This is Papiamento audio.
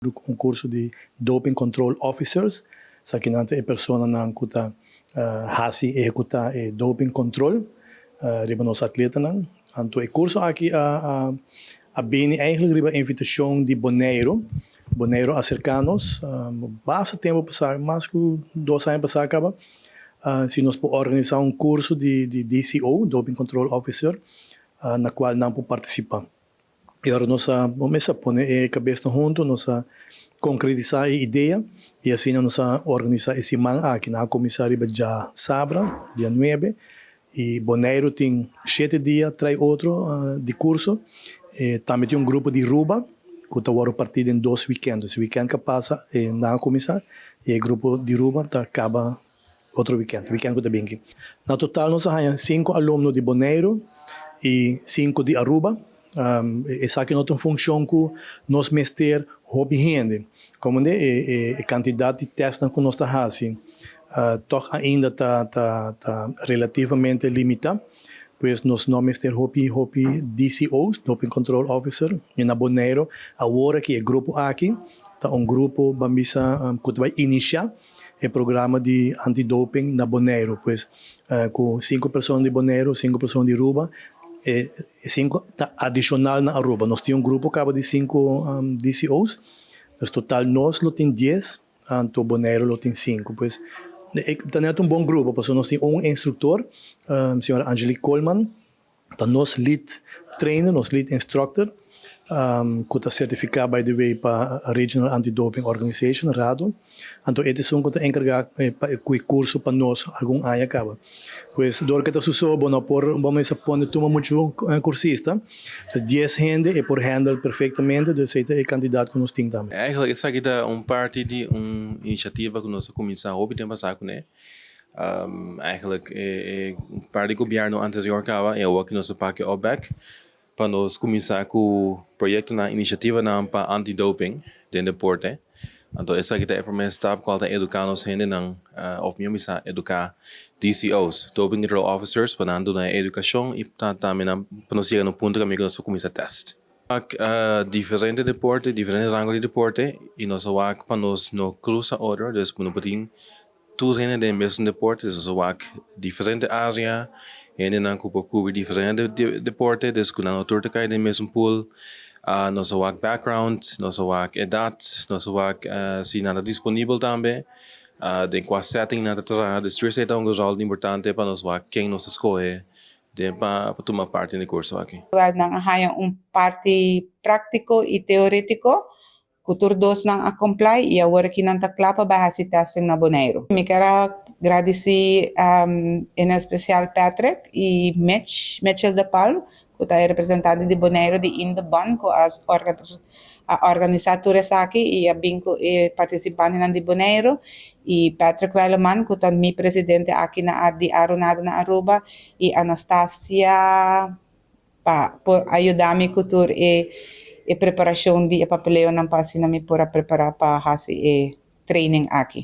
Un kurso di Doping Control Officers, esakinan ta e personanan ku ta hasi ehekutá e doping control riba nos atletanan. Anto e kurso aki a a bini eigenlijk riba invitashon di Boneiru. Boneiru a serká nos basta tempu pasá, mas ku 2 aña pasá kaba, si nos por organisá un kurso di DCO, Doping Control Officer, na kual nan por partisipá. I ora nos a mester pone e kabesnan huntu, nos a konkretisá e idea i asina nos a organisá e siman aki. Nan a kuminsá riba djasabra, dia 9, i Boneiru tin 7 dia tras otro di kurso. E tambe tin un grupo di Ruba ku ta wòrdu partí den dos wikènt. E wikènt ku a pasa nan a kuminsá i e grupo di Ruba ta kaba otro wikènt, wikènt ku ta bin aki. Na total nos a haña sinku alumno di Boneiru i sinku di Aruba. Esaki no ta un funshon ku nos mester hopi hende. Komo e kantidat di tèst ku nos ta hasi toch ainda ta relativamente limitá. Pues nos no mester hopi hopi DCO's, Doping Control Officer, i na Boneiru, awor ku e grupo aki, ta un grupo ban bisa ku ta bai inisiá e programa di antidoping na Boneiru. Pues ku sinku persona di Boneiru, sinku persona di Aruba, i sinku ta adishonal na Aruba. Nos tin un grupo kaba di sinku DCO's, dus total nos lo tin 10, anto Boneiru lo tin sinku. Pues ta net un bon grupo, pasobra nos tin un instruktor, señora Angelique Coleman, ta nos lead trainer, nos lead instructor, ku ta sertifiká, by the way, pa Regional Anti-Doping Organization, RADO. Anto e ta esun ku ta enkargá ku e kurso pa nos algun aña kaba. Pues dor ku ta su bo no por bo mester pone tuma muchu kursista, 10 hende e por handle perfektamente, dus esei ta e kantidat ku nos tin tambe. Eigenlijk esaki ta un parti di un inisiativa ku nos a kuminsá hopi tempu pasá kuné. Eigenlijk un par di gobièrnu anterior kaba i awor ku nos a pak op bèk pa nos kuminsá ku proyektonan, inisiativanan pa anti-doping den deporte. Anto esaki ta e promé stap kual ta eduká nos hendenan, òf mihó bisa eduká DCO's, Doping Control Officers, pa nan duna edukashon i tambe nan pa nos yega na un punto kaminda ku nos por kuminsá tèst. Wak diferente deporte, diferente rango di deporte i nos a wak pa nos no krusa otro, dus no por tin tur hende den mesun deporte, dus nos a wak diferente área, hendenan ku por kubri diferente deporte, dus ku nan no tur ta kai den mesun pool. Nos a wak background, nos a wak edat, nos a wak si nan ta disponibel tambe, den kua setting nan ta traha. Dus tur esei ta un ròl importante pa nos wak ken nos ta skohe den pa tuma parti den e kurso aki. Nan a haña un parti práktiko i teorétiko ku tur dos nan a comply i awor aki nan ta kla pa bai hasi testing na Boneiru. Mi ke gradisí en espesial Patrick i Mitch, Mitchell de Palm, ku ta e representante di Boneiru di Indebon, ku a organisá tur esaki i a bin ku e partisipantenan di Boneiru, i Patrick Welleman, ku ta mi presidente aki na di Arunado na Aruba, i Anastasia pa por yuda mi ku tur e preparashon di e papeleonan pa asina mi por a prepará pa hasi e training aki.